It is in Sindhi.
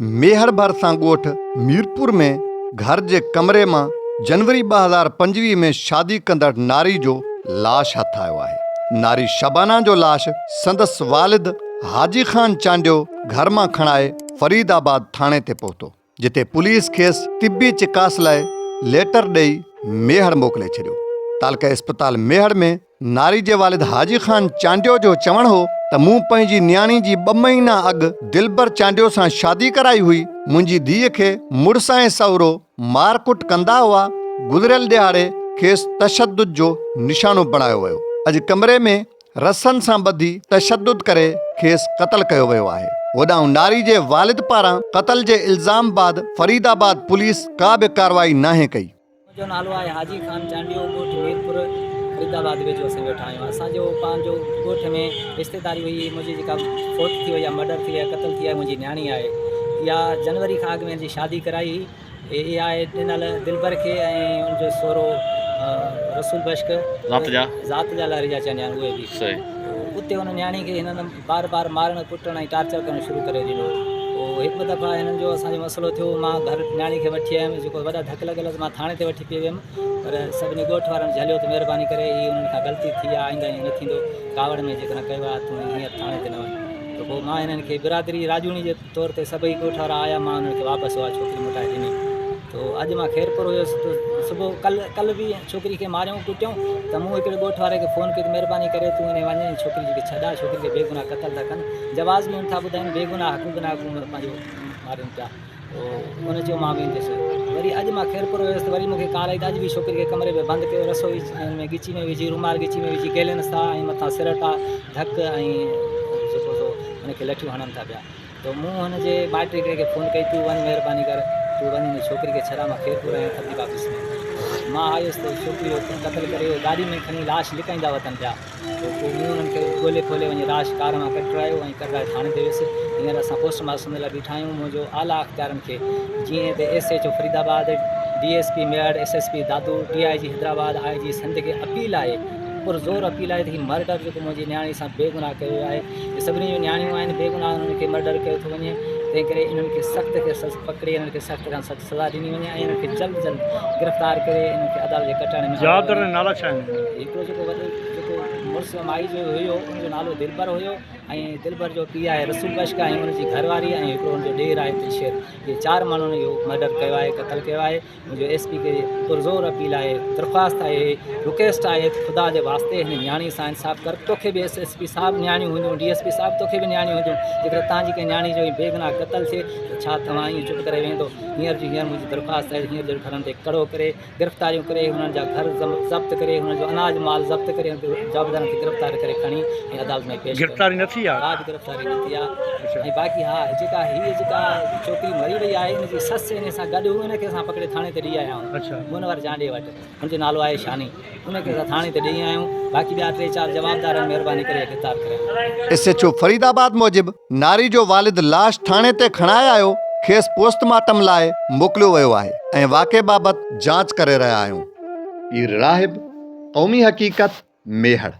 ميهڙ ڀرسان ڳوٺ ميرپور ۾ گهر جي ڪمري مان جنوري 2025 ۾ شادي ڪندڙ ناري جو لاش هٿ آيو آهي. ناري شبانه جو لاش سندس والد حاجي خان چانڊيو گهر مان کڻائي فريد آباد ٿاڻي تي پهتو، جتي پوليس کيس طبي چڪاس لاء ليٽر ڏئي ميهڙ موڪلي ڇڏيو. تعلقه اسپتال ميهڙ ۾ ناري جي والد حاجي خان چانڊيو جو چوڻ هو ته مون پنهنجي نياڻي جي ٻه مهينا اڳ دلبر چانڊيو سان شادي ڪرائي هئي، منهنجي ڌيء کي مڙس ۽ سهرو مار ڪٽ ڪندا هئا، گذريل ڏهاڙي کيس تشدد جو نشانو بڻايو ويو، اڄ ڪمري ۾ رسن سان ٻڌي تشدد ڪري کيس قتل ڪيو ويو آهي. هوڏانهن ناري جي والد پاران قتل جي الزام بعد فريد آباد پوليس ڪا به ڪارروائي ناهي ڪئي. منهنجو نالو آهي حاجي خان چانڊيو ڳوٺ ميرپور فريد آباد ويجهو اسين ويٺا آهيون اسان جو پنهنجو ڳوٺ ۾ رشتيداري هئي منهنجي جيڪا فوت ٿي وئي آهي مرڊر ٿي وئي آهي قتل ٿي وئي آهي منهنجي نياڻي آهي اها جنوري کان اڳ ۾ هن جي شادي ڪرائي هئي اها آهي ڏنل دلبر کي ۽ ان جو سهرو رسول بشڪ ذات جا ذات جا لاريجا چانڊيا آهن اهي به صحيح اتي ان نياڻي کي هنن بار بار مارڻ ڪٽڻ ۽ ٽارچر ڪرڻ شروع ڪري ڏنو. پوء هڪ ٻه دفعا هنن جو اسان جو مسئلو ٿيو مان گهر نياڻي کي وٺي آيم جيڪو وڏا ڌڪ لڳل هئس مان ٿاڻي تي وٺي پئي ويم پر سڀني ڳوٺ وارن جهليو ته مهرباني ڪري هي انهن کان غلطي ٿي آهي آئنده ائين نه ٿيندو ڪاوڙ ۾ جيڪڏهن ڪيو آهي تون هينئر ٿاڻي تي نه وڃ ته پوء مان هنن کي برادري راڄوڻي جي طور تي سڀئي ڳوٺ وارا آيا مان انهن کي واپس اها ڇوڪري موٽائي ڏني تو اڄ مان خيرپور هيس ته صبح ڪل ڪل به ڇوڪري کي ماريون ڪٽيون ته مون هڪڙي ڳوٺ واري کي فون ڪيو ته مهرباني ڪري تون هن وڃ ۽ ڇوڪري کي ڇڏا ڇوڪري کي بيگناهه قتل ٿا ڪن جواز به نٿا ٻڌائين بيگناهه حق گناهه پنهنجو مارين پيا تو ان چيو مان ويندس وري اڄ مان خيرپور ويس ته وري مون کي ڪال آئي ته اڄ به ڇوڪري کي ڪمري ۾ بند ڪيو رسو وجهي ۾ ڳچي ۾ وجهي رومال ڳچي ۾ وجهي گيلنس ٿا ۽ مٿان سرٽا ڌڪ ۽ جيڪو سو ان کي لٺيون هڻن ٿا پيا ته مون هن جي مائٽ هڪڙي کي فون ڪئي تون وڃ مهرباني ڪر تون وڃ هن ڇوڪري کي ڇڏا مان خيرپور آهيان ٿرجي آفيس ۾ مان آيس ته ڇوڪري جو قتل ڪري گاڏي ۾ کڻي لاش لڪائيندا وتن پيا ته پوء مون انهن کي ڳولي ڦولي وڃي لاش ڪار مان ڪڍرايو ۽ ڪڍرائي ٿاڻي تي ويس هينئر اسان پوسٽ مارٽم لاء بيٺا آهيون منهنجو اعليٰ اختيارن کي جيئن ته S H O Faridabad D S P Mehar S S P Dadu D I G Hyderabad I G Sindh کي اپيل آهي پر زور اپيل آهي ته هي مرڊر جيڪو منهنجي نياڻي سان بيگناهه ڪيو ويو آهي هي سڀني جون نياڻيون آهن بيگناهه انهن کي مرڊر ڪيو ٿو وڃي تنهن ڪري انهن کي سخت کي سخت پڪڙي انهن کي سخت کان سخت سزا ڏني وڃي ۽ انهن کي جلد جلد گرفتار ڪري انهن کي عدالت جي ڪٽهڙي ۾ آندو جوابدارن وڃي جا نالا ڇا آهن؟ هڪڙو جيڪو وڏو جيڪو مڙس مائي جو هيو ان جو نالو دلبر هيو ۽ دلبر جو پيء آهي رسول بخش ۽ ان جي گهر واري ۽ هڪڙو ان جو ڏير آهي دلشير اهي چار ماڻهن اهو مرڊر ڪيو آهي قتل ڪيو آهي منهنجو ايس پي کي پرزور اپيل آهي درخواست آهي رڪويسٽ آهي ته خدا جي واسطي هن نياڻي سان انصاف ڪر توکي به ايس ايس پي صاحب نياڻيون هونديون ڊي ايس پي صاحب توکي به نياڻيون هونديون جيڪڏهن تان جي ڪنهن نياڻي جو بيگناهه قتل ٿئي ته ڇا توهان ائين چپ ڪري ويندو هينئر جي هينئر منهنجي درخواست آهي هينئر جي گهرن تي ڪڙو ڪري گرفتاريون ڪري هنن جا گهر ضبط ڪري هنن جو اناج مال ضبط ڪري جوابدارن کي گرفتار ڪري کڻي ۽ عدالت ۾ پيش گرفتاري نه ٿي آهي ڪا به گرفتاري نه ٿي آهي ۽ باقي ها جيڪا هي جيڪا ڇوڪري مري وئي آهي ان جي سس ان سان گڏ هئي ان کي اسان پڪڙي ٿاڻي تي ڏئي آيا آهيون اڇا منور چانڊيي وٽ ان جو نالو آهي شاني ان کي اسان ٿاڻي تي ڏئي آيا آهيون باقي ٻيا ٽي چار جوابدار آهن مهرباني ڪري گرفتار ڪري ايس ايڇ او فريد آباد موجب ناري جو والد لاش ٿاڻي تي کڻائي آيو، کيس پوسٽ مارٽم لاء موڪليو ويو آهي ۽ واقعي بابت جاچ ڪري رهيا آهيون. پير راهب، قومي حقيقت، ميهڙ.